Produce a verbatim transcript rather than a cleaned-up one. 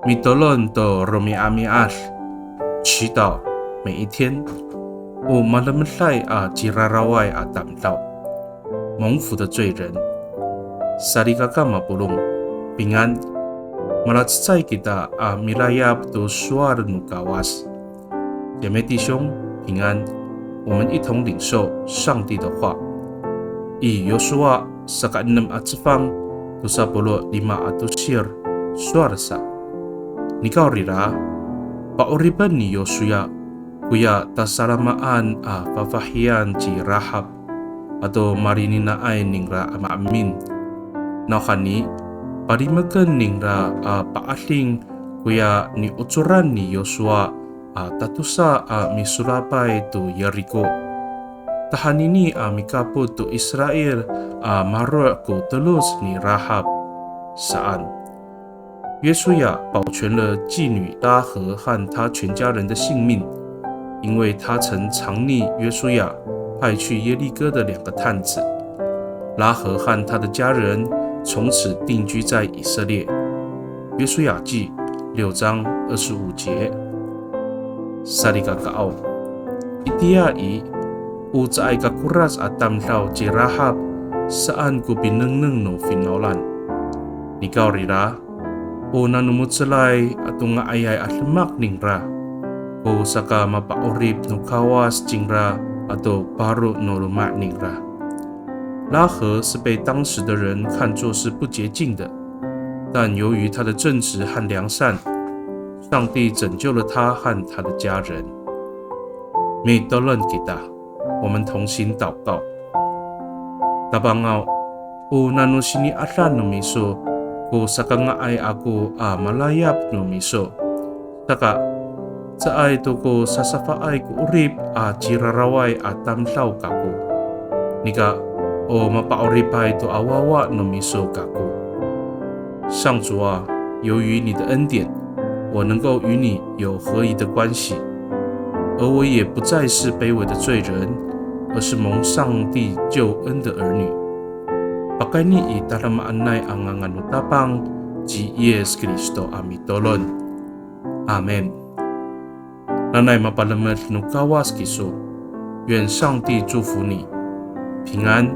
Mitolon to romi'ami'ad, 祈祷每一天。O malemeday a ciraraway a tamdaw, 蒙福的罪人。Salikaka mapolong, 平安。Malacecay kita a milayap to sowal no Kawas. 姐妹弟兄平安，我们一同领受上帝的话。I Yosuwa saka enem a cefang, tosa polo' lima a tosir, sowal sa. Nikawrira, pa'oripen ni Yosuwa koya tasalamaan a fafahiyan ci Rahab ato malininaay ningra a maemin. Nawhani, palimeken ningra a pa'ading koya niocoran ni Yosuwa a tatosa a misolapay to Yeriko. Tahanini a mikapot to Israil a maro' ko teloc ni Rahab saan. 约书亚保全了妓女拉合和她全家人的性命，因为她曾藏匿约书亚派去耶利哥的两个探子。拉合和他的家人从此定居在以色列。约书亚记六章二十五节。Salikakaaw, itiya i, o caay ka korac a tamdaw ci Rahab saan ko pinengneng no finawlan. Nikawrira, o nano mo^celay ato nga'ayay a demak ningra ko saka mapa'orip no Kawas cingra ato paro no loma' ningra. 拉合是被当时的人看作是不洁净的，但由于他的正直和良善，上帝拯救了他和他的家人。Mitolon kita, 我们同心祷告。Tapangaw, o nano sini'ada no miso ko sakanga'ay ako a malayap no miso. Saka, caay to ko sasafaay ko 'orip a ciraraway a tamdaw kako. Nika, o mapa'oripay to a wawa no miso kako. 上主啊，由于你的恩典，我能够与你有合宜的关系，而我也不再是卑微的罪人，而是蒙上帝救恩的儿女。Pakayni i tadamaanay a ngangan no Tapang ci Yis Kristo a mitolon. Amin. Nanay mapalemed no Kawas kiso. 愿上帝祝福你，平安。